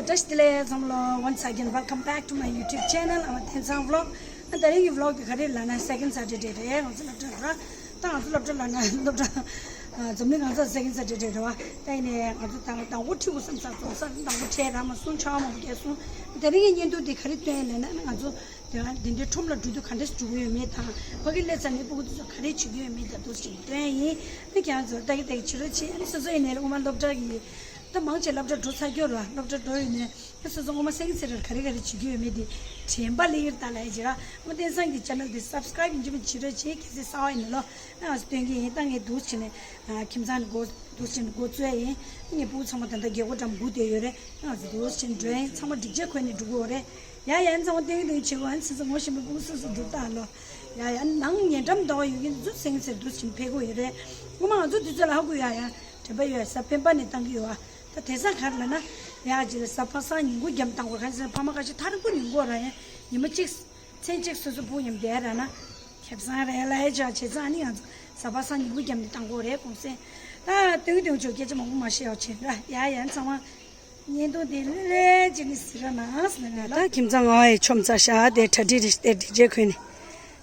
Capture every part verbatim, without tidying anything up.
བཀྲ་ཤིས་བདེ་ལེགས་ཚང་མ་ལོ། Once again, welcome back to my YouTube channel, our Tensang vlog. ཨ་ད་རིང་གི་vlog དེ་ག་རེ་ལབ་ན་second Saturday རེད། ང་ཚོ་སློབ་གྲྭ་ར། ད་ང་ཚོ་སློབ་གྲྭ་ལབ་ན་སློབ་གྲྭ་ཨ་འཛམ་གླིང་གང་སར་second Saturday རེད་བ། ད་ཡིན་ནའི་ང་ཚོ་དང་དང་པོ་ཁྲིད་དགོས་བསམ་ས་རྫོང་སར་དང་པོ་ཁྲིད་ར་མ་སོང་། ཆར་པ་མང་པོ་བརྒྱབ་སོང་། ད་རིང་གི་བརྙན་ཐུང་དེ་ག་རེ་སྟོན་ལབ་ན་ང་ཚོ་དེ་དེ་འདྲའི་ཁྲོམ་ལ་འགྲོ་དུས་ག་འདྲས་འགྲོ་གི་ཡོད་མེད་དང་། ཕ་གི་སླེབས་ཚར་ནས་སྤུ་གུ་དེ་ཚོ་ག་རེ་བྱེད་ཀྱི་ཡོད་མེད་དང་དེ་ཚོ་ཞིག་སྟོན་ཡིན། ཨ་ཁྱེད་རང་ཚོ་ལྟ་གི་ལྟ་གི་བྱེད་རོགས་བྱེད། ཨ་ནི་སོ་སོ་ཡིན་ནའི་སློབ་མ་སློབ་གྲྭ་གི་ད་མང་ཆེ་སློབ་གྲྭ་འགྲོ་ཚར་རྒྱུ་རེད་བ། སློབ་གྲྭ་འགྲོ་ཡོད་ནའི་སོ་སོ་ངོ་མ་སེང་གེ་ཚེ་རིང་ག་རེ་ག་རེ་བྱེད་ཀྱི་ཡོད་མེད་དེ་དྲན་པ་ལས་ཀྱི་རེད། ད་ལབ་ཡ་བྱེད་ར། ཨ་མ་བསྟན་སང་གི་channel དེ་subscribe ཡིན་གཅིག་མིན་གཅིག་བྱེད་རོགས་བྱེད། གལ་སྲིད་གསར་པ་ཡིན་ན་ལོ། ཨ་ང་ཚོ་སྟོན་གི་ཡིན། ད་ངས་འདུག་བྱས་ནས་ཨ་ཁྱིམ་ཚང་ནས་འགོ་འདུག་བྱས་ནས་འགོ་བཙུགས་ཡ་ཡིན། ངའི་སྤུ་གུ་ཚང་མ་ད་ལྟ་རྒྱལ་སྒོ་འགྲམ་སྒུག་བསྡད་ཡོད་རེད། ཨ་ང་ཚོ་འདུག་བྱས་ནས་འགྲོ་ཡ་ཡིན། ཚང་མ་སྒྲིག་ཆས་གོན་ནས་འགྲོ་དགོས་རེད། ཡ་ཡ། ཨ་ནི་ཚང་མ་སྟོན་གི་སྟོན་གི་བྱེད་དགོས། ཨ་ནི་སོ་སོ་ངོ་ཤེས་པའི་སྤུ་གུ་སོ་སོ་འགྲོ་ད་ལོ། ཡ་ཡ། ཨ་ནི་ནང་ཉེ་འགྲམ་ཟླ་བ་ཡོད་མཁན་དེ་ཚོ་སེང་གེ་ཚེ་རིང་འདུག་བྱས་ནས་ཕེབས་དགོས་ཡོད་རེད། ངོ་མ་ང་ཚོ་དུས་ཚོད་ལ་ཧ་གོ་ཡ་ཡ། དྲན་པ་ཡོད་ཡ། གཟའ་སྤེན་པ་ནས་བཏང་གི་ཡོད་ཨ། ད་དེང་སང་ག་རེ་ལབ་ན། ཡ་ཅིག་ལ་གཟའ་པ་སངས་ཉིན་གུང་རྒྱབ་བཏང་དགོས། གང་ཟེར་ན་ཕ་མ་ཁ་ཤས་ཐག་རིང་པོ་ཉིན་གུང་ར་ཡ། ཉི་མ་གཅིག་མཚན་གཅིག་སོ་སོ་སྤུ་གུ་མཉམ་བསྡད་ར་ན། ཁེ་བཟང་རེད་ལབ་ཡ་ཅིག་བྱས་ཙང་། ཨ་ནི་ང་ཚོ་གཟའ་པ་སངས་ཉིན་གུང་རྒྱབ་ནས་བཏང་དགོས་རེད་གུང་སེང་། ད་སྟོན་གི་སྟོན་གི་བྱོས། སྐད་ཆ་མང་པོ་མ་བཤད་ཡོག་བྱས་ར། ཡ་ཡ། ཨ་ནི་ཚང་མ་བརྙན་ཐུང་དེ་ལྷོད་ལྷོད་བྱས་ནས་གཟིགས་རོགས་གནང་ཟེར་ནས། ད་ཁྱིམ་ཚང་ང་ཡི་ཆོམ་ཚ་ཤ་དེ་གྲ་སྒྲིག་རེ་དེ་སྒྲིག་ཆས་གོན་ནས།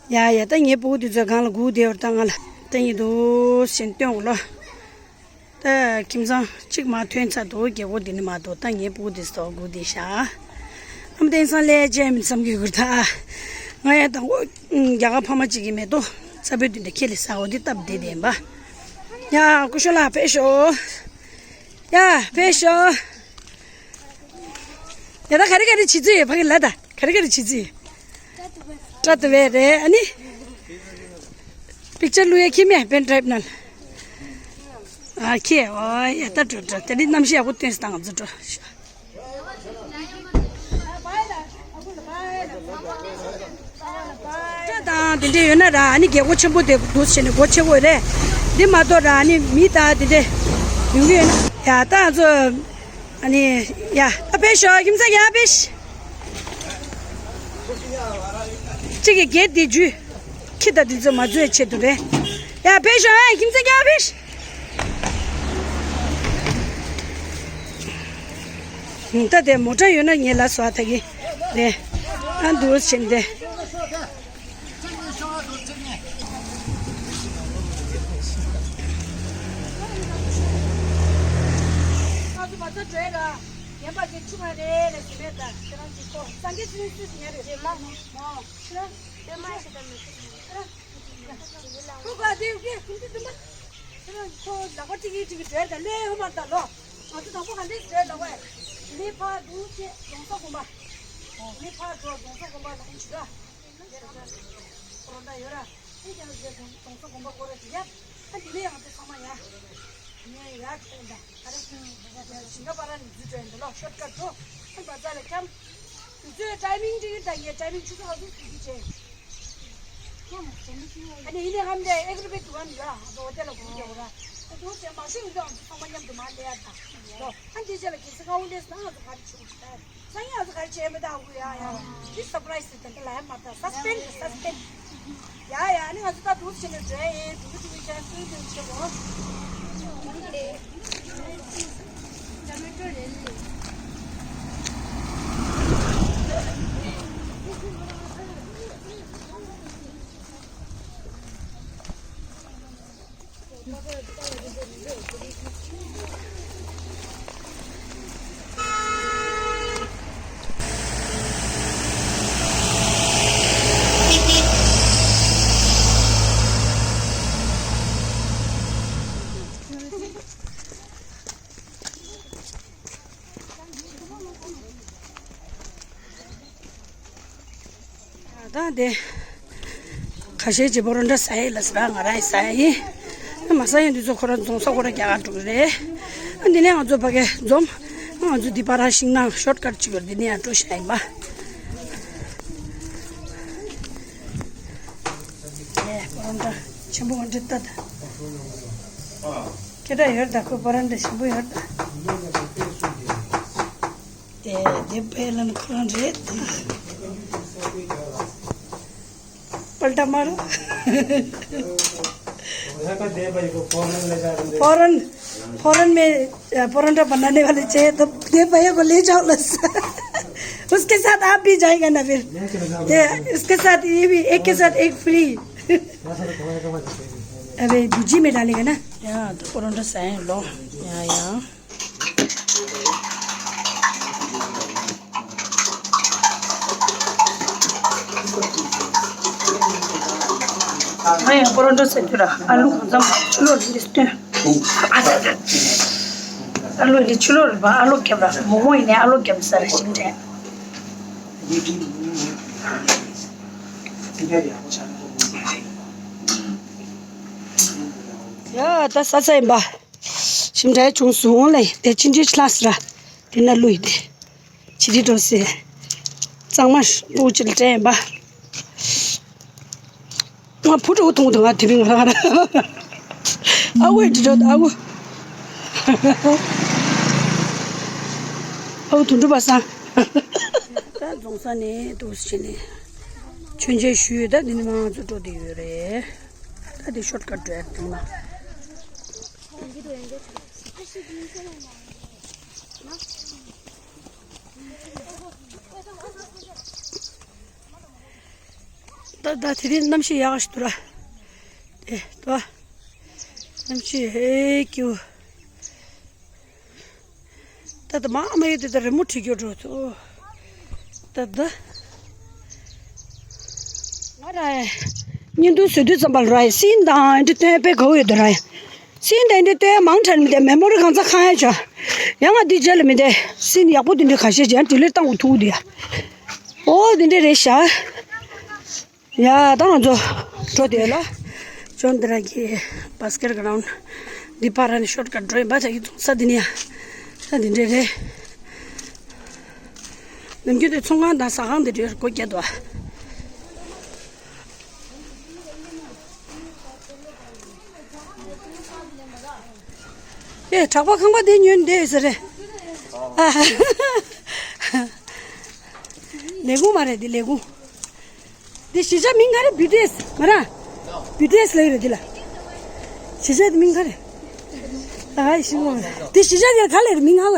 ཡ་ཡ། ད་ངའི་སྤུ་གུ་དེ་ཚོ་སྒང་ལ་སྒུག་བསྡད་ཡོད་རེད། ད་ང་ལ་ད་ཡིན་འདུག་བྱས་ནས་སྟོན་དགོས་ལོ། ད་ཁྱིམ་ཚང་གཅིག་མར་ཐོན་ཚར་འདུག་རྒྱལ་སྒོ་འདི་ནས་མར་འདུག་ད་ངའི་སྤུ་གུ་དེ་ཚོ་སྒུག་བསྡད་ཤག་ཨ་མ་བསྟན་སང་ལས་བྱས་མིན་བསམ་གྱི་ཡོད་ད། ང་ཡང་དང་པོ་རྒྱ་གར་ཕ་མ་གཅིག་གི་མེ་ཏོག་ཚ་པོའི་མདུན་དུ་ཁྱེར་ལས་ཟ་འོ་དེ་སྟབས་བདེ་བདེ་ཡིན་པ། ཡ་སྐུ་ཞབས་ལགས་ཕེབས་ཤོག་ཡ་ཕེབས་ཤོག་ཡ་ད་ག་རེ་ག་རེ་བྱེད་རྩིས་ཡོད། ཕ་གི་ལ་ད་ག་རེ་ག་རེ་བྱེད་རྩིས་ཡོད། སྐྲ་དུ་བས་རེད། ཨ་ནི་པིག་ཅར་བླུག་ཡ་ཁྱེར་མེད་པེན་ཌ་རའིབ་ནང་ལ། ཨ་ཁྱེར། ཨོ་ཡ་ད་འགྲོ་འགྲོ། དེ་ནི་གནམ་གཤིས་ཡག་པོ་སྟོན་སོང་། ད་ང་ཚོ་འགྲོ། སྐྲ་དང་དེ་འདྲས་ཡོད་ན་ར། ཨ་ནི་རྒྱལ་སྒོ་ཆེན་པོ་དེ་འདུག་བྱས་ནས་སྒོ་ཕྱེ་དགོས་རེད། འདི་མ་གཏོགས་ར། ཨ་ནི་མི་དང་དེ་འདྲས་ཡོང་གི་ཡོད་ན། ཡ་ད་ང་ཚོ་ཨ་ནི་ཡ་ད་ཕེབས་ཤོག་ཁྱིམ་ཚང་ཡ་ཕེབས། གཅིག་གི་གེ་ཊི་དེ་འཇུས། ཁྱི་དང་དེ་ཚོ་མ་འཛུལ་བའི་ཆེད་དུ་རེད། ཡ་ཕེབས་ཤོག་ཨ་ཁྱིམ་ཚང་ཡ་ཕེབས། ད་དེ་མོ་ཊ་ཡོད་ན་ངས་ལབ་སོང་ད་གི་རེད། ཨ་འདུག་བྱས་ནས་དེ། ང་ཚོ་མ་རྩ་བྲོས་ར། ཡན་པ་གི་ཆུ་མ་རེད་ལ་ཟིན་མེད་ད། ཁྱེད་རང་གི་ཁོ་སངས་རྒྱས་ཚེ་རིང་སུ་ཟིན་ཡ་རེད། རེད་མ། མ། ཁྱེད་རང་རེད་མ་ཞེ་ད་མི་ཁྱེད་རང་། ཁོ་ག་དེ་ཡོད་ཀྱི་ཁུང་ཚུ་དུ་མ། ཁྱེད་རང་ཁོ་ལག་པ་ཀྲིག་ཀྲིག་བྲོས་ད་ལེ་ཧུ་མ་ད་ལོ། ང་ཚོ་དང་པོ་ག་འདྲས་བྲོས་ད་བས། ལེ་ཕ་འདུག་ཅེས་རྫོང་ས་དགོན་པ། ལེ་ཕ་འགྲོ་རྫོང་ས་དགོན་པ་ལ་ཡིན་ཅི་ག་ཁོ་རང་ད་ཡོད་ར། ཨེ་ཀྱང་རྫོང་ས་དགོན་པ་སྐོར་ར་ཅི་ཡ། ཨ་འདི་ནས་ཡང་ཚོ་ཚང་མ་ཡ། ངས་ཡ་ཁྱོད་ད་ཨ་རེ་ཁྱོད་ཞིང་ཁ་པ་ར་ནས་འཛུལ་འགྲོ་ཡིན་ད་ལོ། ཤོར་ཀ་ཊ་འགྲོ། ཨ་བ་ཛ་ལ་འཁྱམ། དུས་ཚོད་ཊའི་མིང་ཅིག་ད་ངས་ཊའི་མིང་ཆུ་ཚོད་ག་ཚོད་ཟིན་གྱི་བྱས། ཨ་ནི་ཡིན་ནའི་ཧམ་དེ་ཨེ་གྲུ་པའི་དུ་བ་མི་ཡ་ཨ་ཚོ་འོ་དེ་ལ་གུ་རྒྱག་ར། ཨ་ཚོ་དེ་མ་ཤོད་ཡིན་ད་ཨ་ཚོ་ཚང་མ་མཉམ་དུ་མ་ལས་ཡ་ད་ལོ། ཨ་འདི་རྗེས་ལ་གལ་སྲིད་ཁ་འོ་ལས་ན་ཨ་ཚོ་ག་རེ་བྱེད་དགོས་ད། སང་ཉིན་ང་ཚོ་ག་རེ་བྱས་མེད་ད་ཧ་གོ་ཡ་ཡ། འདི་སར་པ་རའི་སི་དེ་འདྲ་ལབ་ཡ་མ་ད། སཱ་སི་པེན་སི་སཱ་སི་པེན་སི། ཡ་ཡ། ཨ་ནི་ང་ཚོ་ད་འདུག་བྱས་ནས་འགྲོ་ཡ་ཡིན། འགྲོ་གི་འགྲོ་གི་བྱས་ན་སུན་སུན་བྱེད་གོ། ད་དེ་ཁ་ཤས་ཀྱིས་པོ་རོ་འདྲ་ཟ་ཡི་ལ་ཟ། ང་རང་ཡང་ཟ་ཡི། མ་ཟ་ཡི་འདི་ཚོ་ཁོ་རང་རྫོང་ས་ཁོ་རང་རྒྱ་གར་འགྲོ་གི་རེད། འདི་ནས་ང་ཚོ་ཕ་གི་འཛོམས། ང་ཚོ་འདི་པར་ཤིང་ནགས་ཤོར་ཀ་ཊ་ཅིག་ཡོད། འདི་ནས་ཡང་འགྲོ་ཤག་ཡིན་པ། ཨེ་པོ་རོ་འདྲ་ཆེན་པོ་འདྲ་ལྟ་ད། སྐད་གྲགས་ཡོད་ད། ཁོ་པོ་རོ་འདྲ་ཆེན་པོ་ཡོད་ད། དེ་དེ་པེ་ལན་ཁོ་རང་རེད། པལ་ཏ་མར། ཕོ་རན། फौरन में, अ, परोंठा बनाने वाले चाहिए, तो ये भैया को ले जाओ ना। उसके साथ आप भी जाएगा ना फिर। ये, उसके साथ ये भी, एक के साथ एक फ्री। अबे, भुर्जी में डालेगा ना? या, तो परोंठा साइन लो। या, या। ང་ཡང་པོ་རོ་འགྲོ་ཟེར་རྒྱུ་ར། ཨ་ལུ་གང་འཚམ་ཕྱི་ལོགས་ལ་འདི་སྟོན། ཨ་ཙ་ཙ། ཨ་ལུ་འདི་ཕྱི་ལོགས་ལ་བ། ཨ་ལུ་རྒྱབ་ར། མོག་མོག་ཡིན་ནའི་ཨ་ལུ་རྒྱབ་ས་ར་ཞིམ་དྲན། ཡ་ད་ས་ས་ཡིན་པ། ཞིམ་དྲན་བྱུང་སོང་ལེ། དེ་ཕྱི་འབྲེལ་ལྷག་སི་ར། དེ་ན་ལུས་དེ། ཕྱི་དྲི་འགྲོ་སེ། གཙང་མ་ལུག་ཅིག་ལ་སྤྲད་ཡིན་པ། ང་བུ་ཕྲུག་མཐོང་དང་ང་དེ་རིང་ང་རང་ཨ་ཁུ་དྲི་འགྲོ་ཨ་ཁུ། ཨ་ཁུ་དོན་གྲུབ་པ་སང་། ད་རྫོང་ས་ནས་འདུག་སེ་བྱས་ནས་མཆོད་མཇལ་ཞུས་ཡོད། ད་འདི་ནས་མར་ང་ཚོ་འགྲོ་བསྡད་ཡོད་རེད། ད་འདི་ཤོར་ཀ་ཊི་འགྲོ་ཡ་དེ་ན། ད་ད་དེ་རིང་གནམ་གཤིས་ཡག་ཞིག་འདུག་ར། ཨེ་ད་གནམ་གཤིས་ཧེ་ཀྱུ། ད་ད་མ་མ་ཡོད་དེ་ད་རི་མོ་བྲིས་རྒྱུ་འགྲོ་ཐུ། ད་ད་ང་ར་བརྙན་ཐུང་བཟོ་དུས་ཙམ་པ་ལ་ར་སིན་དང་འདི་སྟོན་དཔེ་དགའ་བོ་ཡོད་དོ་ར། སིན་དང་འདི་སྟོན་མང་དྲགས་མི་དེ་མེ་མོ་རི་གང་ཚ་ཁང་ཡ་ཆ། ཡང་ང་འདི་རྗེས་ལ་མི་དེ་སིན་ཡག་པོ་དེ་འདྲ་ཁ་ཤས་ཀྱང་ཌི་ལིཊ་བཏང་དགོས་ཐུག་དེ་ཡ། ཨོ་དེ་འདྲ་རེད་ཤག་ཡ་ད་ང་ཚོ་འགྲོ་དེ་ལ། ཅོན་དི་ར་གི་བྷ་སི་ཀེཊ་གྷ་རའུན་ཌི་འདི་ཕར་ར་ནས་ཤོར་ཀ་ཊི་འགྲོ་ཡིན་པ། ད་ཡི་ཚོང་ས་འདི་ནས་ཡ། ད་འདི་འདྲ་རེད། ནམ་རྒྱུན་དེ་ཚོང་ཁང་དང་ཟ་ཁང་དེ་འདྲའི་སྒོ་བརྒྱབ་འདུག་ཨ། ཨེ་གྲགས་པ་ཁང་པ་དེ་ཉོས་འདི་ཟེར་རེད། ཨ། ལས་ཁུངས་མ་རེད་འདི་ལས་ཁུངས། འདི་གཞིས་ཆགས་མིང་ག་རེ། བི་ཏི་ཨེས་ང་རང་། བི་ཏི་ཨེས་ལབ་ཡོད་རེད་འདི་ལ། གཞིས་ཆགས་འདི་མིང་ག་རེ། ད་ཧ་ཤི་མོ་འདི་གཞིས་ཆགས་འདི་ག་ལབ་རེད་མིང་ཧ་གོ།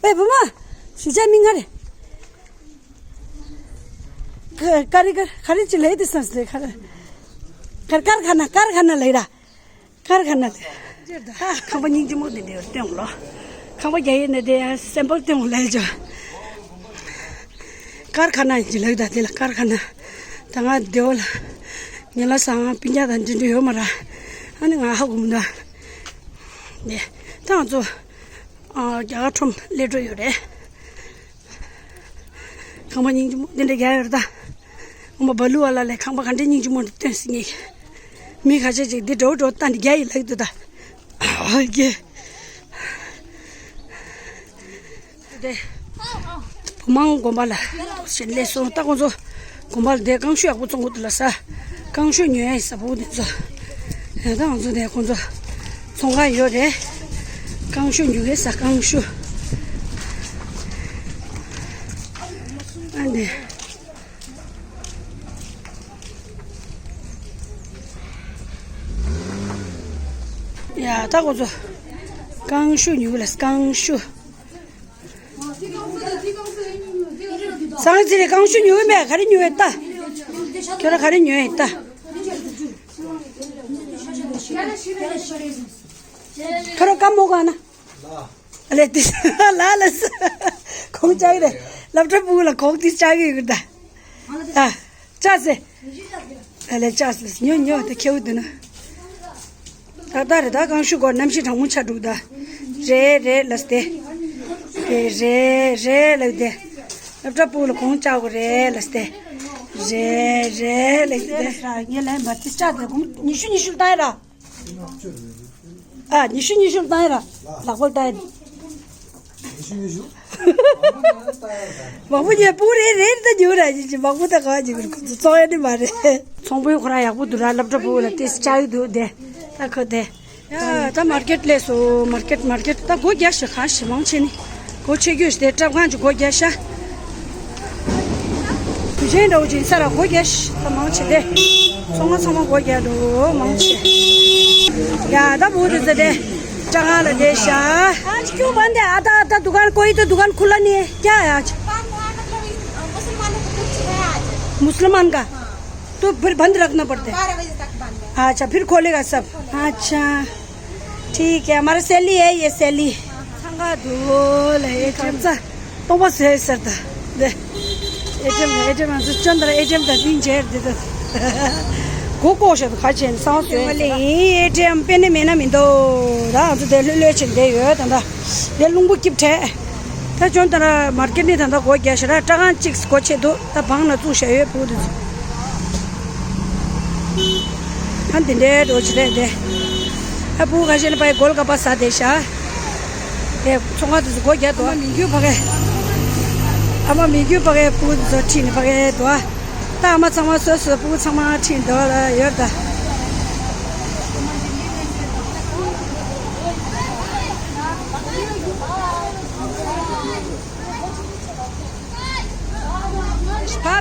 ཨེ་བུ་མོ། གཞིས་ཆགས་མིང་ག་རེ། ཀ་རི་ཀ་ག་རེ་ཅི་ལབ་དེ་སམ་སེ་ག་རེ། ཀར་ཀར་ཁ་ན་ཀར་ཁ་ན་ལབ་ར། ཀར་ཁ་ན་དེ། ཁང་པ་སྙིང་རྗེ་མོ་དེ་འདྲ་སྟོན་ལོ། ཁང་པ་རྒྱག་ཡས་ནས་དེ་སེམ་པལ་སྟོན་ལབ་ཅོ། ཀར་ཁ་ན་ཅི་ལབ་ད་དེ་ལ་ཀར་ཁ་ན། ད་ང་དེ་བ་ལ། ཉེ་ལ་སང་སྤུན་ཀྱག་དང་འདྲི་འདྲི་ཡོད་མ་ར། ཨ་ནི་ང་ཧ་གོ་མི་འདུག་དེ་ད་ང་ཚོ། ཨ་རྒྱ་གར་ཁྲོམ་སླེབས་འགྲོ་ཡོད་རེད། ཁང་པ་སྙིང་རྗེ་མོ་འདི་འདྲ་རྒྱག་ཡོད་རེད་ད། ཨོ་མ་བ་ལུ་བ་ལ་ལས་ཁང་པ་ག་འདྲ་སྙིང་རྗེ་མོ་འདི་སྟོན་སྲིད་ངེས། མི་ཁ་ཤས་ཅིག་འདི་འགྲོ་འགྲོ་ལྟ་འདི་རྒྱ་ཡི་ལག་ཏུ་ད། ཨ་ཀེ། དེ། བུ་མང་དགོན་པ་ལ་ཞེས་སླེབས་སོང་། ད་ཁོང་ཚོ་དགོན་པ་ལ་དེ་རྐང་ཤུ་ཡག་པོ་བཙོང་གི་འདུག་ལ་ས། རྐང་ཤུ་ཉོ་ཡ་ཡི་ས་བུ་དེ་ཚོ། ཡ་ད་ང་ཚོ་དེ་ཁོང་ཚོ་ཚོང་ཁང་ཡོད་རེད། རྐང་ཤུ་ཉོ་གི་ས་རྐང་ཤུ། ཨ་འདི། ཡ་ད་ཁོང་ཚོ་རྐང་ཤུ་ཉོ་གི་ལ་རྐང་ཤུ། སང་ཙི་རེ་རྐང་ཤུ་ཉོ་གི་མེད། ག་རེ་ཉོ་ཡོད་ད། ཁྱོད་ར་ག་རེ་ཉོ་ཡོད་ད། ཁྱོད་ར་ཀ་མོ་ག་ན། ཨ་ལེ་ཏི་ལ་ལ་ས། གོང་ལྕགས་རེད། སློབ་གྲྭ་ཕྲུ་གུ་ལ་གོང་ཏི་ལྕགས་ཡོད་གི་ད། ཨ། ལྕགས་སེ། ཨ་ལེ་ལྕགས་སེ་ཉོ་ཉོ་ད་ཁེའུ་དུ་ན། ད་ད་རེད་ད་རྐང་ཤུ་གོ་གནམ་གཤིས་གྲང་མོ་ཆགས་འདུག་ད། རེད་རེད་ལ་སྟེ། དེ་རེད་རེད་ལ་སྟེ། སློབ་གྲྭ་ཕྲུ་གུ་ལ་གོང་ལྕགས་གོ་རེད་ལ་སྟེ། རེད་རེད་ལ་སྟེ། ངས་ལན་པ་ཏི་ལྕགས་དེ་གོང་ཉི་ཤུ་ཉི་ཤུ་ལ་བཏང་ཡ་ར། ཨ་ཉི་ཤུ་ཉི་ཤུ་བཏང་ཡ་ར། ལག་པ་བཏང་ཡ། ཉི་ཤུ་ཉི་ཤུ། མང་པོ་ཉོས་པུ་རེ་རེ་ད་ཉོ་ར་ཡིན་གྱི་མང་པོ་ད་ག་ཉོ་གི་ཁོ་ཚོ་བཙོང་ཡ་ནི་མ་རེད། ཚོང་དཔོན་ཁོ་རང་ཡག་པོ་འདུག་ར། སློབ་གྲྭ་ཕྲུ་གུ་ལ་ཏེ་ཅག་གི་འདུག་དེ་ད་ཁོ་དེ། ཡ་ད་མར་ཀེཊ་སླེབས་སོང་། མར་ཀེཊ་མར་ཀེཊ་ད་སྒོ་རྒྱག་ཤག་གང་ཞིག་མང་ཆེ་ནི། སྒོ་ཕྱེ་རྒྱུ་ཞིག་དེ་སྐྲག་གང་ཅིག་སྒོ་རྒྱག་ཤག་དུས་ཆེན་འདྲ་བོ་ཅིག་ས་ར་སྒོ་རྒྱག་ཤག་ད་མང་ཆེ་དེ། ཚོང་ཁང་ཚང་མ་སྒོ་རྒྱག་འདུག་མང་ཆེ། ཡ་ད་བུ་དེ་ཚོ་དེ། ཀྲང་ཧ་ལ་ལས་ཤ། आज क्यों बंद है? आधा आधा दुकान, कोई तो दुकान खुला नहीं है, क्या है आज? बंद है, मतलब, इन, अ, मुसलमानों को कुछ है आज। मुसलमान का? हाँ। तो फिर बंद रखना पड़ता है? बारह बजे तक बंद है। अच्छा, फिर खोलेगा सब? खोलेगा। अच्छा, ठीक है, हमारा सैली है ये, सैली। ཚང་ག་དུ་ལ་ཨེ་ཊི་ཨེམ་ས་སྟོང་པ་བཟོས་ཟེར་ད། ལེ། ཨེ་ཊི་ཨེམ་ཨེ་ཊི་ཨེམ་ང་ཚོ་ཅོན་ད་ལ་ཨེ་ཊི་ཨེམ་ད་བིན་ཇེར་དེ་ད། གོ་གོ་ཤ་དུ་ཁ་ཆེན་སང་བཟོས་ཟེར་ད། ཨེ་ཊི་ཨེམ་པེ་ནེ་མེ་ན་མི་འདུག་ད་ང་ཚོ་དེ་ལྷོད་ལྷོད་ཆེན་དེ་ཡོད་ད་ད། དེ་རླུང་བུ་སྐྱིབས་བྲལ། ད་ཅོན་ད་ལ་མར་ཀེ་ཊི་ནི་ད་ད་སྒོ་རྒྱག་ཤ་ར་སྤྲ་ཁང་གཅིག་སྒོ་ཕྱེ་འདུག་ད་བང་ལ་བཙུགས་ཤ་ཡོད་བུ་དེ་ཚོ། ཨ་འདི་འདྲའི་འགྲོ་ཅི་རེད་དེ། ཨ་བུ་ཁ་ཤས་ནི་ཕ་གི་གོལ་ཀ་པ་ཟ་བསྡད་ཤག་དེ་ཚོང་ཁང་དེ་ཚོ་སྒོ་རྒྱག་འདུག་ཨ་མ་མི་རྒྱུད་ཕ་གི། ཨ་མ་མི་རྒྱུད་ཕ་གི་ཕྲུ་གུ་དེ་ཚོ་ཁྲིད་ནས་ཕ་གི་འདུག་ཨ། ད་ཨ་མ་ཚང་མ་སོ་སོའི་ཕྲུ་གུ་ཚང་མ་ཁྲིད་འདུག་ལ་ཡོད་ད།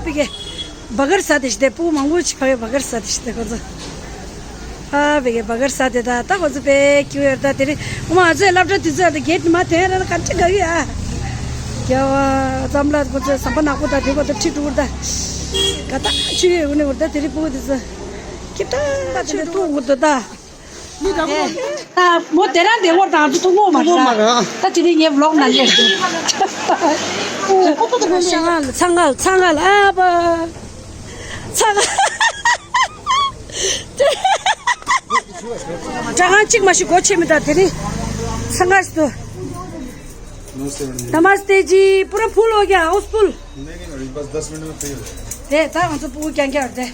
ཕ་གི་བ་གར་ཟ་བསྡད་ཤག་དེ་ཕྲུ་གུ་མང་པོ་ཅིག་ཕ་གི་བ་གར་ཟ་བསྡད་ཤག་དེ་ཁོ་ཚོ། ཨ་བེ་གེ་བ་གར་ས་དེ་ད་ད་ཁོ་ཚོ་པེ་ཀྱུ་ཡོད་ད་དེ་རིང་ཨོ་མ་ཨ་ཚོའི་སློབ་གྲྭ་དུས་ཚོད་ད་གེད་མ་དོན་ར་ན་ག་འདྲ་ག་ཡོད་ཨ། རྒྱ་བ་ཙམ་ལ་ཁོ་ཚོའི་ཟམ་པ་ནག་པོ་ད་དེ་བ་ད་ཁྲིད་འགྲོ་གི་ར་ད། ག་ད་ཆུ་ཡོད་འུ་ནི་འུ་ད་དེ་རིང་ཕྲུ་གུ་དེ་ཚོ་ཁྱིམ་ཐང་ད་དེ་འདྲ་ཐུག་འུ་ད་ད། མོ་དེ་རང་དེ་ངོར་དང་ཐུག་མོ་མ་ར། ད་དེ་རིང་ངའི་ཝི་ལོག་ནང་སླེབས་འདུག་ཚང་ག་ཚང་ག་ཨ་པ། ཚང་ག་སྤྲ་ཁང་གཅིག་མ་ཞིག་སྒོ་ཕྱེ་མི་འདུག་དེ་རིང་ཚང་ག་ཞིག་འདུག नमस्ते मैडम जी। नमस्ते जी। पूरा फुल हो गया, हाउसफुल। नहीं, नहीं मैडम, बस दस मिनट में फ्री हो जाएगा। དེ་ད་ང་ཚོ་ཕྲུ་གུ་རྐྱང་རྐྱང་རེད་དེ།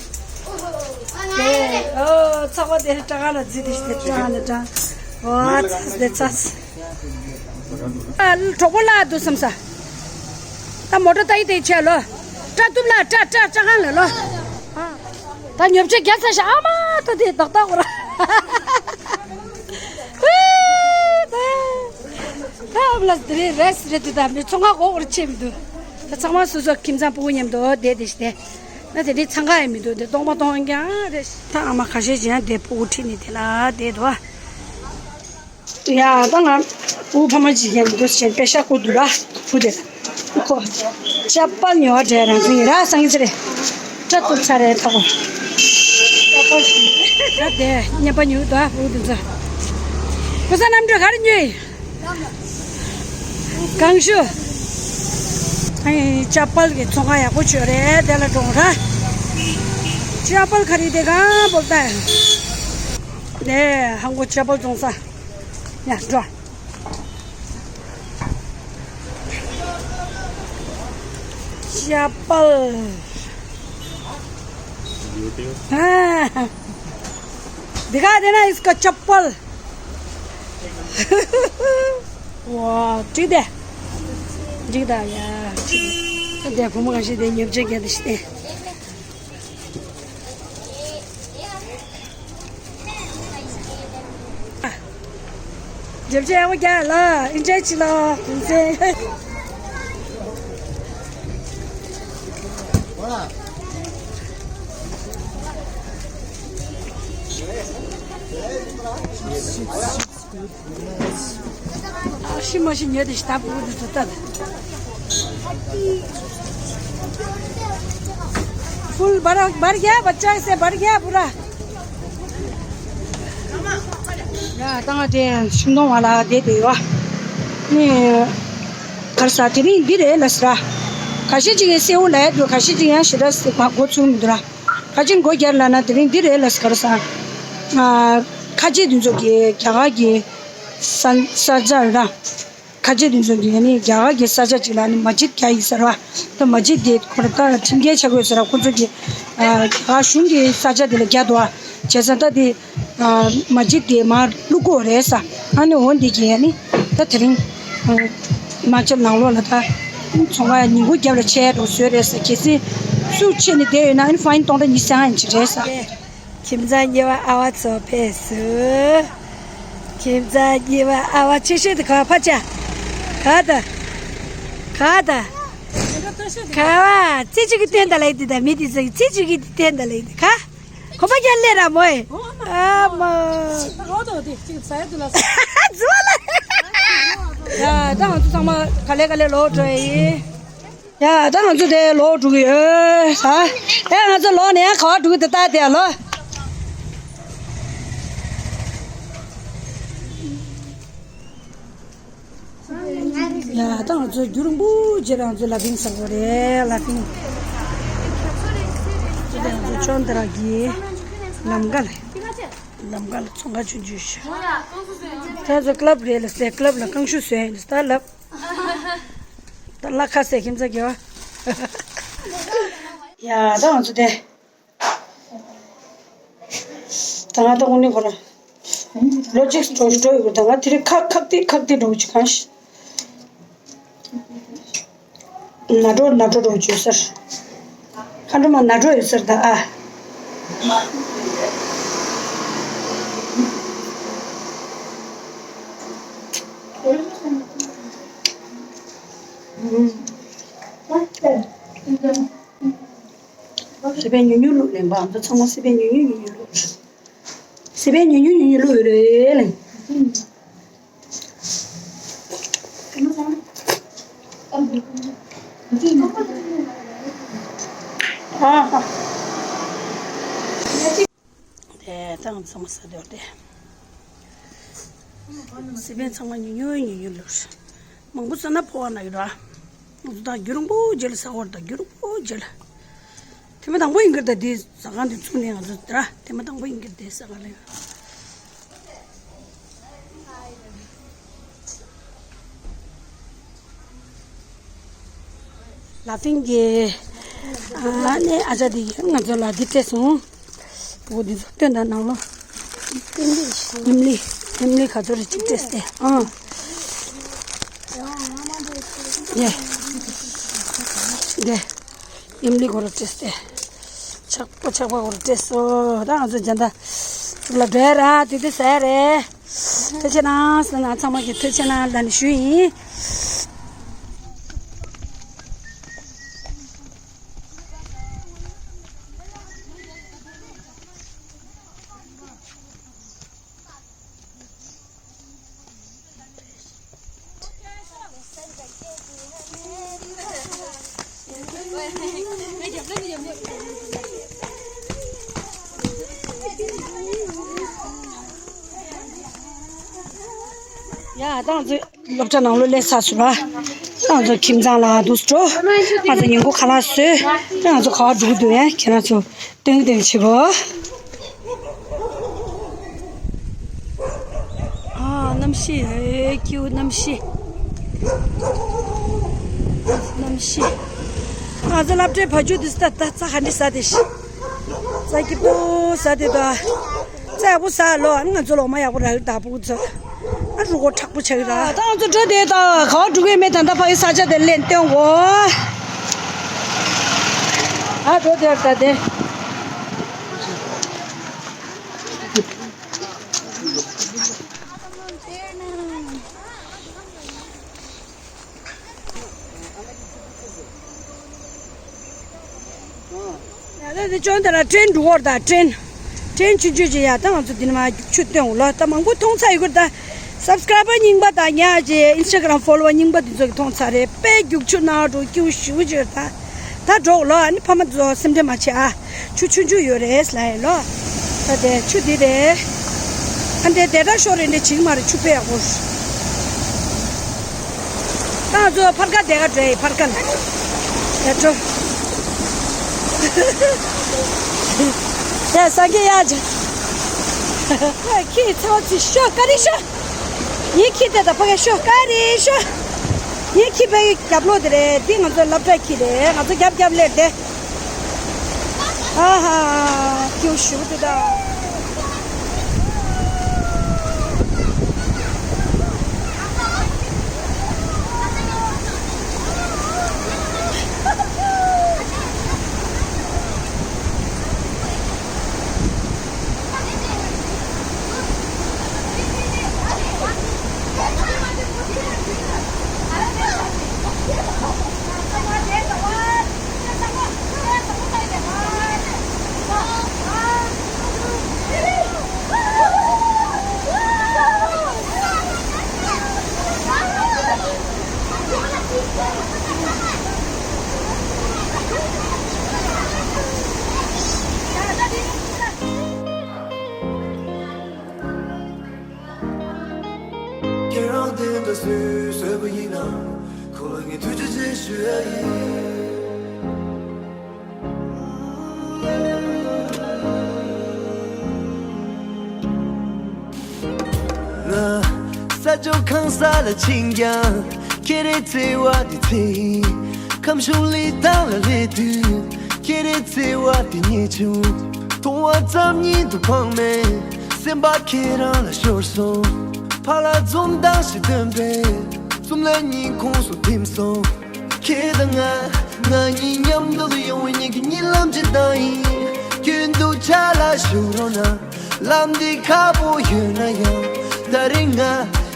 དེ་ཨོ་ཚང་མ་དེ་སྤྲ་ཁང་ལ་འཛུལ་དེ་ཞིག་དེ་སྤྲ་ཁང་ལ་ཀྲང་། ཨོ་ཚ་དེ་ཚ། ཨ་གྲོགས་པོ་ལ་འདུག་བསམ་ས། ད་མོ་ཊ་ལྟ་ཡི་དེ་ཆེ་ལོ། སྤྲ་གཏུབ་ལ་སྤྲ་སྤྲ་སྤྲ་ཁང་ལ་ལོ། ད་ཉོ་ཆ་རྒྱག་ཚར་ཤག་ཨ་མ་ད་དེ་ཏག་ཏག་གོ་ར། ད་ཨ་མ་ལ་དེ་རེད་རེད་དེ་ད་མི་ཚོང་ཁང་གོ་བར་ཆེ་མི་འདུག་ད་ཚང་མ་སོ་སོ་ཁྱིམ་ཚང་ཕྲུ་གུ་མཉམ་དུ་བསྡད་དེ་ཞིག་དེ། ན་དེ་འདྲའི་འཚང་ཁ་ཡང་མི་འདུག་དེ་སྟོང་པ་སྟོང་རྐྱང་རེད། ད་ཨ་མ་ཁ་ཤས་ཀྱིས་ཡང་དེ་ཕྲུ་གུ་ཁྲིད་ནས་དེ་ལ་བསྡད་འདུག་ཡ་ད་ང་ཕྲུ་གུ་ཕ་མ་གཅིག་ཡང་མི་འདུག་ཟེར་པེ་ཤ་བསྐུར་འདུག་ར་བུ་དེ་ལ། ཁོ་ཅ་པལ་ཉོ་བ་འདྲ་རང་བཙན་ཡིན་ར་སང་ཉིན་ཚེ་རེད། སྐྲ་གཏུབ་ཚར་རེད་ད་ཁོ། ཅ་པལ་ཞིག་ར་དེ་རྔན་པ་ཉོས་འདུག་ཕྲུ་གུ་དེ་ཚོ། ཁོ་ས་གནམ་གྲུ་ག་རེ་ཉོས་ཡིན། གང་ཞུ། ཨེ་ཅ་པལ་གྱི་ཚོང་ཁང་ཡག་པོ་ཅིག་ཡོད་རེད་དེ་ལ་འགྲོ་ར། ཅ་པལ་ག་རེ་དེ་གང་པོ་ལྟ། ནས་ཧང་གོ་ཅ་པལ་བཙོང་ས། ཡ་འགྲོ། ཅ་པལ། ཨ། दिखा देना इसका चप्पल। ཝ། འགྲིག་དེ། འགྲིག་ད་ཡ། འགྲིག་དེ་བུ་མོ་ག་ཞིག་དེ་ཉོབ་ཆ་རྒྱག་དེ་ཞིག་དེ། ཉོབ་ཆ་ཡག་པོ་རྒྱག་ལ་ཨིན་ཇོའི་བྱེད་ལ་ཨིན་ཇོའི། ཤི་མ་ཤི་ཉོས་དེ་ཞིག་ད་བུ་དེ་ཚོ་ལྟ། फूल भर भर गया, बच्चा इसे भर गया पूरा। ཡ་ད་ང་དེ་ཤིང་སྡོང་བ་ལ་བསྡད་དེ་ཡོད། ནི་གར་ས་དེ་རིང་འདི་རེད་ལ་ཟེར། ཁ་ཤས་ཅིག་ཡང་སེའུ་ལ་ཡ་འདུག་ཁ་ཤས་ཅིག་ཡང་ཞེ་དྲག་མ་འགོ་ཚུགས་མི་འདུག་ར། ཁ་ཅིག་མགོ་རྒྱབ་ལ་ན་དེ་རིང་འདི་རེད་ལ་ཟེར་ག་རེ་ཟ། ཨ། ཁ་ཆེ་དེ་ཚོ་གི་རྒྱ་གར་གྱི་ས་ས་ཆ་ར། ཁ་ཆེ་དེ་ཚོ་གི་ནི་རྒྱ་གར་གྱི་ས་ཆ་ཅིག་ལ་ནི་མ་ཇིད་རྒྱག་ཡིན་ཟེར་བ། ད་མ་ཇིད་དེ་ཁོ་ར་ད་ཁྲིམས་འགལ་ཆགས་ཡོད་ཟེར་བ། ཁོ་ཚོ་གི་ཨ་རྒྱ་གར་གཞུང་གི་ས་ཆ་དེ་ལ་རྒྱག་འདུག་བ། བྱས་ཙང་ད་དེ་ཨ་མ་ཇིད་དེ་མར་བླུག་དགོས་རེད་ས། ཨ་ནི་འོ་འདི་གི་ནི་ད་དེ་རིང་ཨ་མ་ཅབ་ནང་ལོགས་ལ་ད། ཚོང་ཁང་ཉིན་གུང་རྒྱབ་ལ་ཆས་འགྲོ་བཟོས་རེད་ཟེར། གལ་སྲིད་སུ་ཆས་ནས་བསྡད་ཡོད་ན་ཨ་ནི་ཕ་ཡིན་སྟོང་ཕྲག་ཉི་ཤུ་རྩ་ལྔ་ཡིན་གྱི་རེད་ཟེར། ཁྱིམ་ཚང་གཉིས་པ་ཨ་བ་ཚོ་ཕེབས་སོང་། ཁྱིམ་ཚང་གཉིས་པ་ཨ་བ་ཆེ་ཤོས་དེ་ག་བ་ཕ་ཆ། ག་ད། ག་ད། ག་བ་ཚེ་གཅིག་གི་སྟོན་ད་ལ་ཡི་དེ་ད་མི་དེ་ཚོ་གི་ཚེ་གཅིག་གི་དེ་སྟོན་ད་ལ་ཡི་དེ་ག། ཁོ་པ་རྒྱལ་ལས་ར་མོ་ཨེ། ཨ་མ། རོ་དོ་དེ་གཅིག་ཟ་ཡ་དུ་ལ་ཟ། ཡ། ད་ང་ཚོ་ཚང་མ་ག་ལེ་ག་ལེ་ལོག་འགྲོ་ཡི། ཡ། ད་ང་ཚོ་དེ་ལོག་འགྲོ་གི་ཡོད། ཨ། ཨེ། ང་ཚོ་ལོག་ནས་ག་པར་འགྲོ་གི་འདུག་ད་དེ་ལོ། ཡ། ད་ང་ཚོ་རྒྱུན་རིང་པོ་རྗེས་ལ་ང་ཚོ་ལ་ཕིང་ཟ་གི་རེད། ལ་ཕིང་། ད་ང་ཚོ་ཅོན་ཏ་ར་གི་ལམ་ཁ་ལ། ལམ་ཁ་ལ་ཚོང་ཁང་ཆུང་ཆུང་ཞིག་ད་ང་ཚོ་ཀླབ་རེད་ལ་ཟེར། ཀླབ་ལ་རྐང་ཤུ་བཟོས་ཡིན་ད་ལབ། ད་ལ་ཁ་ཟས་ཁྱིམ་ཚང་གི་བ། ཡ། ད་ང་ཚོ་དེ། ད་ང་ད་དངོས་གནས་ཁོ་ར། ལོ་གཅིག་འགྲོ་འགྲོ་ཡོད་གི། ད་ང་དེ་རིང་ཁག་ཁག་ཏི་ཁག་ཏི་འགྲོ་གི་ཅིག་གང་ཤི། ན་གྲོ་ན་གྲོ་འགྲོ་གི་ཡོད་ཟེར། ཁ་འགྲོ་མ་ན་གྲོ་ཡོད་ཟེར་ད་ཨ། ཨུམ། སི་པན་ཉུང་ཉུང་བླུགས་ལེན་པ། ཨ་མདོ་ཚང་མ་སི་པན་ཉུང་ཉུང་ཉུང་ཉུང་བླུགས། སི་པན་ཉུང་ཉུང་ཉུང་ཉུང་བླུགས་ཡོད་རེད་ལེ། ཨ་ཧ། དེ་ད་ང་ཚང་མ་ཟ་འདོད་དེ། སི་པན་ཚང་མ་ཉུང་ཉུང་ཉུང་ཉུང་བླུགས། མང་པོ་ཟ་ན་ཕོ་བ་ན་ཡོད་ར། ང་ཚོ་ད་རྒྱུན་རིང་པོ་རྗེས་ལ་ཟ་གི་ཡོད་རེད། ད་རྒྱུན་རིང་པོ་རྗེས་ལ། ཐེངས་མ་དང་པོ་ཡིན་གྱི་རེད། ད་འདི་ཟ་ཁང་འདི་བཙུགས་ནས་ང་ཚོ་ད་ཐེངས་མ་དང་པོ་ཡིན་གྱི་རེད། དེ་ཟ་ཁང་ལ་ཡོད། ལ་ཕིང་གི་ཨ་ནེ་ཨ་ཅག་འདི་ང་ཚོ་ལ་འདི་སྤྲད་སོང་། འོ་འདི་ཚོ་སྟོན་དང་ནང་ལོ། ཨིམ་ལི། ཨིམ་ལི་ག་ཚོད་རེ་གཅིག་སྤྲད་སྟེ། ཨང་། ཡེ། འདི། ཨིམ་ལི་སྒོར་སྤྲད་སྟེ། ཆག་པོ་ཆག་པོ་སྒོར་སྤྲད་སོང་། ད་ང་ཚོ་འཇན་ད་ཅིག་ལ་འགྲོ་ཡ་ར། དེ་དུས་ཟ་ཡ་རེད། ཐུགས་རྗེ་གནང་ཟེར་ན། ཚང་མ་གི་ཐུགས་རྗེ་གནང་ལབ་ནས་ཞུ་ཡིན། ཡ། ད་ང་ཚོ་སློབ་གྲྭ་ནང་ལོགས་སླེབས་ཚར་སོང་ར། ད་ང་ཚོ་ཁྱིམ་ཚང་ལ་འདུག་སེ་འགྲོ། ང་ཚོ་ཉིན་གུང་ཁ་ལག་བཟོས། ད་ང་ཚོ་ག་པར་འགྲོ་གི་འདུག་ཡ། ཁྱེད་རང་ཚོ་སྟོན་གི་སྟོན་གི་བྱེད་པོ། ཨ། གནམ་གཤིས། ཨེ། སྐྱིད་པོ་གནམ་གཤིས། གནམ་གཤིས། ང་ཚོ་སློབ་གྲྭའི་བ་ཕྱུགས་འདི་ད་ད་རྩྭ་ག་འདྲ་ཟ་དེ་ཤི། རྩྭ་སྐྱིད་པོ་ཟ་དེ་ད། རྩྭ་ཡག་པོ་ཟ་ལོ། ཨ་ནི་ང་ཚོ་ལོ་མ་ཡག་པོ་རག་གི་ད་ཕྲུ་གུ་ཚོ། ཨ། རུ་སྒོ་མཁྲེགས་པོ་ཆགས་ཀྱི་ར། ད་ང་ཚོ་འགྲོ་དེ་ད་ག་པར་འགྲོ་གི་མེད། ད་ད་ཕ་གི་ས་ཆ་དེ་ལེན་སྟོན་གོ། ཨ། འགྲོ་དེ་ད་དེ། ཡ། ད་དེ་ཅོན་ཏ་ར་ཊེན་འགྲོ་གི་རེད་ད། ཊེན། ཊེན་ཆུང་ཆུང་ཅིག་ཡ། ད་ང་ཚོ་འདི་ནས་མར་རྒྱུག་ཆུ་བཏོན་འོ་ལོ། ད་མང་པོ་མཐོང་ཚར་ཡོད་གི་རེད་ད། སབ་སི་ཀ་རའི་བར་རྙིང་པ་དང་ཉག་ཅིག་ཨིན་སི་ཊ་གྷ་རམ་ཕོ་ལོ་ཝར་རྙིང་པ་འདི་ཚོ་གིས་མཐོང་ཚར་རེད། དཔེ་རྒྱུག་ཆུ་ནང་འགྲོ་སྐྱིད་པོ་ཞེ་པོ་ཅིག་ཡོད་ད། ད་འགྲོ་ལོ། ཨ་ནི་ཕ་མ་ཚོ་སེམས་ཁྲལ་མ་བྱེད་ཨ། ཆུ་ཆུང་ཆུང་ཡོད་རེད་ལབ་ཡ་ལོ། ད་དེ་ཆུ་འདི་རེད། ཨ་འདྲའི་དེ་འདྲ་ཤོར་རེ་འདྲ་བྱེད་ཀྱི་མ་རེད། ཆུ་དཔེ་ཡག་པོ་རེད། ད་ང་ཚོ་ཕར་ཁ་དེ་ག་འགྲོ་ཡི། ཕར་ཁ་ལ་ཡ་འགྲོ། ཡ། སངས་རྒྱས་ཡ་ཅིག་ཁྱི་ཚེ་བ་ཚེ་ཤོ་ཀ་རི་ཤོ། ངའི་ཁྱི་དེ་ད་ཕ་གི་ཤོ་ཀ་རི་ཤོ། ངའི་ཁྱི་ཕ་གི་རྒྱབ་ལོགས་དེ་རེད། འདི་ང་ཚོ་སློབ་གྲྭ་ཁྱི་རེད། ང་ཚོ་རྒྱབ་རྒྱབ་སླེབས་ཏེ། ཨ་ཧ། སྐྱིད་པོ་ཞེ་པོ་འདུག་ད། ཐུགས་རྗེ་ཆེ་ཞུ་ཡ་ཡིན། ང་ས་ཕྱོགས་གང་ས་ལ་ཕྱིན་ཀྱང་ཁྱེད་རའི་བརྩེ་བ་དེ་ཚེ་ཡིན། ཁམས་གཞུང་ལི་ཐང་ལ་སླེབས་དུས་ཁྱེད་རའི་བརྩེ་བ་དེ་རྙེད་བྱུང་། མཐོང་བ་ཙམ་ཉིད་དུ་ཕངས་མེད། སེམས་པ་ཁྱེད་རང་ལ་ཤོར་སོང་། ཕར་ལ་འཛུམ་མདངས་ཤིག་སྟོན་པས་འཛུམ་ལ་སྙིང་ཁོང་སུ་ཐིམ་སོང་། ཁྱེད་དང་ང་ང་གཉིས་མཉམ་དུ་ཡོང་བའི་ཉིན་གྱི་གཉིད་ལམ་ཇི་ལྟར་ཡིན། རྒྱུན་དུ་ཆ་ལ་བཞུགས་རོགས་གནང་། ལམ་འདི་ཁག་པོ་ཡོད་ན་ཡང་། ད་རེས་ང་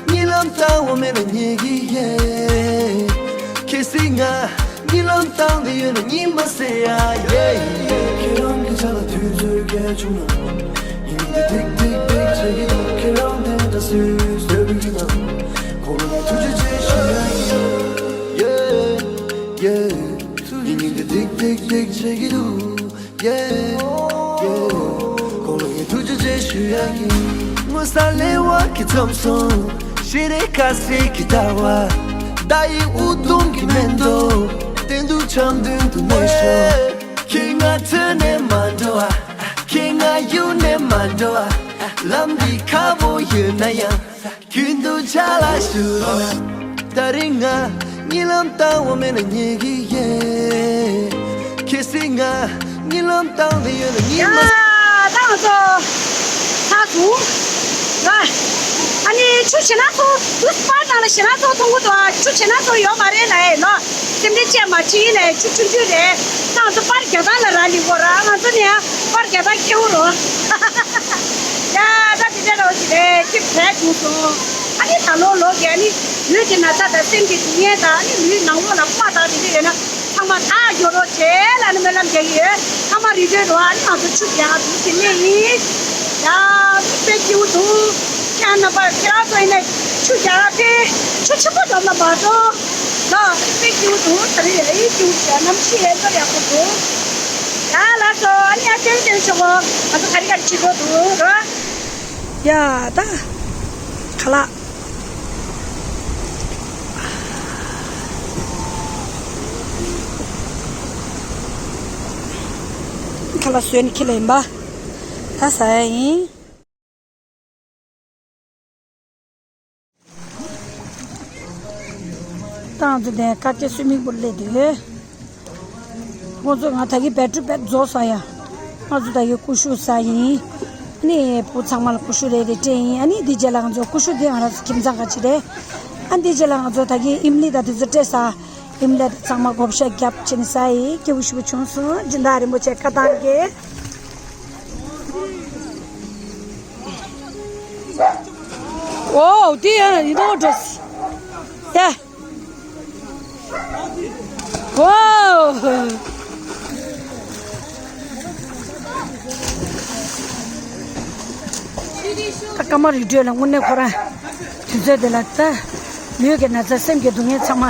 གཉིད་ལམ་བཏང་བ་མེད་ན་ཉལ་གི་ཡོད། གལ་སྲིད་ང་གཉིད་ལམ་བཏང་བསྡད་ཡོད་ན་གཉིད་མ་སད་ཡ་ཡེ། ཁྱེད་རང་གི་ཆ་ལ་དུས་ཚོད་སྐྱེལ་བྱུང་ན། ཉིན་འདི་ཏིག་ཏིག་ཏིག་བྱེད་ཀྱི་འདུག་ཁྱེད་རང་དེ་འདྲ་སུས་བཟོས་པ་ཡིན་ནམ། ཁོང་ལ་ཐུགས་རྗེ་ཆེ་ཞུ་ཡ་ཡིན། ཡེ་ཡེ། ཉིན་འདི་ཏིག་ཏིག་ཏིག་བྱེད་ཀྱི་འདུག་ཡེ་ཡེ། ཁོང་ལ་ངས་ཐུགས་རྗེ་ཆེ་ཞུ་ཡ་ཡིན། སྔོན་ས་ལེ་བ་གི་འཛོམས་སོང་། ཤེས་རིག་ཁ་སེ་གི་ལྟ་བ། ད་ཡི་ཨུ་དུམ་གི་མེ་ཏོག་སྟེང་དུ་ཆམ་མདུན་དུ་གནས་ཤོག་ཁྱེད་ང་ཚོ་ནས་མ་འགྲོ་བ། ཁྱེད་ང་ཡུལ་ནས་མ་འགྲོ་བ། ལམ་འདི་ཁག་པོ་ཡོད་ན་ཡང་། རྒྱུན་དུ་ཆ་ལ་བཞུགས་རོགས། ད་རེས་ང་གཉིད་ལམ་བཏང་བ་མེད་ན་ཉལ་གི་ཡོད། གལ་སྲིད་ང་གཉིད་ལམ་བཏང་བསྡད་ཡོད་ན་གཉིད་མ། ཡ་ད་ང་ཚོ་ཚར་སོང་། ང་ཨ་ནི་ཆུ་ཞེ་ན་ཚོ་དུས་པར་ནང་ལ་ཞེ་ན་ཚོ་མཐོང་གི་འདུག་ཆུ་ཞེ་ན་ཚོ་ཡོད་མ་རེད་ལ་ཨེ་ནོ། སེམས་ཁྲལ་བྱས་མ་བྱེད་ཡིན་ལ་ཆུ་ཆུང་ཆུང་རེད། ད་ང་ཚོ་པར་རྒྱག་སྟངས་ལ་རག་ལས་གོ་ར་ང་ཚོ་ནི་ཡང་པར་རྒྱག་སྟངས་སྐྱེ་བོ་རོ། ཡ་ད་དེ་འདྲ་རོ་ཞིག་རེད་ཅིག་བྲལ་བྱུང་སོང་། ཨ་ནི་ད་ལོ་ལོ་རྒྱ་ནི་ལུས་ཀྱི་ན་ཚ་དང་སེམས་ཀྱི་སྡུག་བསྔལ་དང་ཨ་ནི་ལུས་ནང་ལོགས་ལ་རྨ་དང་དེ་འདྲ་ཡོད་ན་ཚང་མ་ཐག་གཅོད་རོགས་བྱེད་ལབ་ནས་སྨོན་ལམ་རྒྱག་གི་ཡོད། ཚང་མ་རེ་འདུན་རོགས་ཨ་ནི་ང་ཚོ་ཆུ་རྒྱག་འདུག་ཟེར་ནས་ཡིན། ཡ་དཔེ་སྐྱིད་པོ་འདུག་ཁྱེད་རྣམ་པ་ཁྱེད་རང་ཚོ་ཡིན་ན་ཆུ་རྒྱག་ཕེ་ཆུ་ཆེན་པོ་འགྲོ་ན་མ་འགྲོ། ལ་དཔེ་སྐྱིད་པོ་འདུག་ད་རེས་ཡ་ཡི་སྐྱིད་པོ་བྱས་གནམ་གཤིས་ཡ་ཚོ་ཡག་པོ་འདུག་ཡ་ལགས་སོ་ཨ་ནི་ཡ་ཏན་ཏན་ཆོག་གོ་ང་ཚོ་ག་རེ་ག་རེ་བྱེད་དགོས་འདུག་རོ། ཡ་ད་ཁ་ལག་ཁ་ལག་བཟོས་ནས་ཁྱེར་ལ་ཡིན་པ། ད་ཟ་ཡ་ཡིན། ཏང་ཙུ་དེ་ཀ་ཀེ་སུ་མིག་པོ་སླེབས་འདུག་ཁོང་ཚོས་ང་ད་གི་བེ་ཊི་རི་བེད་རྫོགས་ས་ཡ། ང་ཚོ་ད་གི་ཀུ་ཤུ་ཟ་ཡིན། ཨ་ནི་བུ་ཚང་མ་ལ་ཀུ་ཤུ་རེ་རེ་སྤྲད་ཡིན། ཨ་ནི་འདི་རྗེས་ལ་ང་ཚོ་ཀུ་ཤུ་དེ་ང་རང་ཚོ་ཁྱིམ་ཚང་ག་ཅི་རེད། ཨ་འདི་རྗེས་ལ་ང་ཚོ་ད་གི་ཨིམ་ལི་ད་དེ་ཚོ་སྤྲད་ས། ཨིམ་ལི་ད་ཚང་མ་བགོ་བཤའ་རྒྱབ་བྱས་ནས་ཟ་ཡིན། སྐྱིད་པོ་ཞེ་པོ་བྱུང་སོང་། སྦྱིན་བདག་རིན་པོ་ཆེ་བཀའ་བཏང་གི་ཨོ་དེ་ཡང་ཡིན་ནོ་འགྲོ་སི། ཡ། ཝའོ། ད་ཀ་མ་རི་ཁྲོད་ལ་དངོས་གནས་ཁོ་རང་དུས་ཚོད་དེ་ལ་ད་ལུས་ཀྱི་ན་ཚ་སེམས་ཀྱི་སྡུག་བསྔལ་ཚང་མ་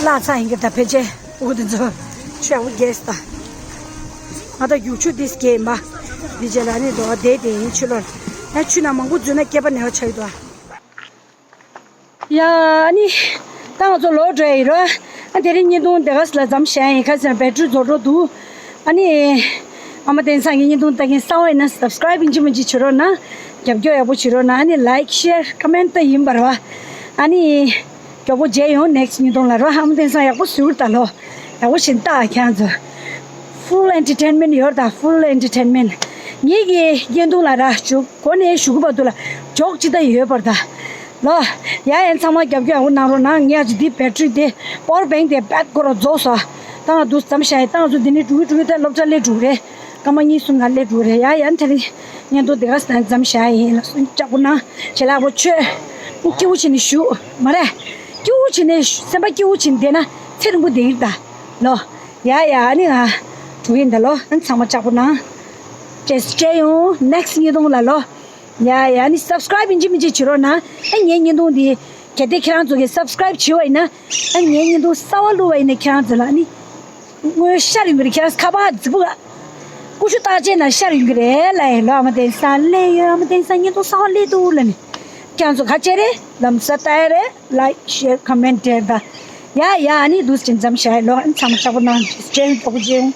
བརླག་ཚར་ཡིན་གྱི་ད་ཕལ་ཆེར་འུ་དེ་ཚོ་ཆུ་ཡག་པོ་རྒྱས་སི་ད། ང་ད་རྒྱུག་ཆུ་དེ་སྐྱེས་ཡིན་པ། འདི་རྗེས་ལ་ནི་འགྲོ་བ་བསྡད་དེ་ཡིན་ཆུ་ལོར། ཡང་ཆུ་ནང་མང་པོ་འཛུལ་ན་སྐྱེས་པ་ནད་པ་ཆགས་ཡོད་དོ། ཡ་ཨ་ནི། ད་ང་ཚོ་ལོག་འགྲོ་ཡི་རོ། ཨ་དེ་རིང་བརྙན་ཐུང་དེ་ག་ས་ལ་མཚམས་བཞག་ཡིན་ཁ་སང་བེ་ཊི་རི་རྫོགས་འགྲོ་འདུག་ཨ་ནི། ཨ་མ་བསྟན་སངས་ཀྱི་བརྙན་ཐུང་ལྟ་མཁན་གསར་པ་ཡིན་ན་སབ་སི་ཀ་རའིབ་ཡིན་གཅིག་མིན་གཅིག་བྱེད་རོགས་གནང་། རྒྱབ་སྐྱོར་ཡག་པོ་བྱེད་རོགས་གནང་། ཨ་ནི་ལའིཀ་ཤེར་ཀོ་མེན་ཊི་ད་ཡིན་པ་རེད་བ། ཨ་ནི། མགྱོགས་པོ་མཇལ་ཡོང་ནེག་སི་བརྙན་ཐུང་ལ་རོ། ཨ་མ་བསྟན་སངས་ཡག་པོ་ཟུར་ལྟ་ལོ། ཡག་པོ་ཞིག་ལྟ་ཁྱེད་ཚོ། ཕུལ་ཨེན་ཊར་ཊེན་མེན་ཊི་ཡོད་ད་ཕུལ་ཨེན་ཊར་ཊེན་མེན་ཊི། ངེད་ཀྱི་བརྙན་ཐུང་ལ་ར་ཞུ་གོ་ནས་ཞུ་གི་བར་དུ་ལ་ཇོག་ཅི་ད་ཡོད་པར་ད། ལོ། ཡ་ཡན་ཚང་མ་རྒྱབ་སྐྱོར་ཡག་པོ་གནང་རོགས་གནང་། ངས་ཅི་འདི་བེ་ཊི་རི་དེ་པ་ཝར་བེང་དེ་བེད་ཁོ་ར་རྫོགས་སོ། ད་ང་འདུག་མཚམས་བཞག་ཡིན། ད་ང་ཚོ་འདི་ནས་འགྲོ་གི་འགྲོ་གི་ད་སློབ་གྲྭ་སླེབས་འགྲོ་གི་རེད། སྐར་མ་གཉིས་གསུམ་ལ་སླེབས་འགྲོ་གི་རེད། ཡ་ཡན་དེ་རིང་བརྙན་ཐུང་འདི་ག་ས་མཚམས་བཞག་ཡིན་ལ་སུན་ལྕགས་པོ་གནང་བྱེད་ལ་ཡག་པོ་ཆོས། སྐྱིད་པོ་བྱས་ནས་བཞུགས་མ་རེད། སྐྱིད་པོ་བྱས་ནས་བཞུགས་སེམས་པ་སྐྱིད་པོ་བྱས་ནས་བསྡད་ན་ཚེ་རིང་པོ་བསྡད་ཀྱི་རེད་ད། ལོ། ཡ་ཡ་ཨ་ནི་ང་འགྲོ་གི་ཡིན་ད་ལོ། ཨ་ནི་ཚང་མ་ལྕགས་པོ་གནང་། བཅས་སུ་མཇལ་ཡོང་ནེག་སི་བརྙན་ཐུང་ལ་ལོ། ཡ་ཡ་ཨ་ནི་སབ་སི་ཀ་རའིབ་ཡིན་གཅིག་མིན་གཅིག་བྱེད་རོགས་གནང་། ཨ་ངའི་བརྙན་ཐུང་འདི་གལ་ཏེ་ཁྱེད་རང་ཚོ་གིས་སབ་སི་ཀ་རའིབ་བྱས་པ་ཡིན་ན། ཨ་ངའི་བརྙན་ཐུང་གསར་པ་བླུགས་པ་ཡིན་ན་ཁྱེད་རང་ཚོ་ལ་ཨ་ནི་དངུལ་ཤར་ཡོང་གི་རེད། ཁྱེད་རང་ཚོ་ཁ་པར་རྫིག་པོ་ག་ཀུ་ཤུ་བརྟག་དཔྱད་ན་ཤར་ཡོང་གི་རེད་ལ། ཡ་ལོ་ཨ་མ་བསྟན་སངས་སླེབས་ཡོད། ཨ་མ་བསྟན་སངས་བརྙན་ཐུང་གསར་པ་སླེབས་འདུག་ལབ་ནས་ཁྱེད་རང་ཚོ་ག་བྱེད་རེད། ལམ་སང་ལྟ་ཡ་རེད། ལའིཀ་ཤེར་ཀོ་མེན་ཊི་ད། ཡ་ཡ། ཨ་ནི་འདུག་སེ་མཚམས་བཞག་ཡ་ལོ། ཨ་ནི་ཚང་མ་ཆག་པོ་གནང་། རྗེས་སུ་མཇལ་ཡོང་། ཐུགས་རྗེ་ཆེ།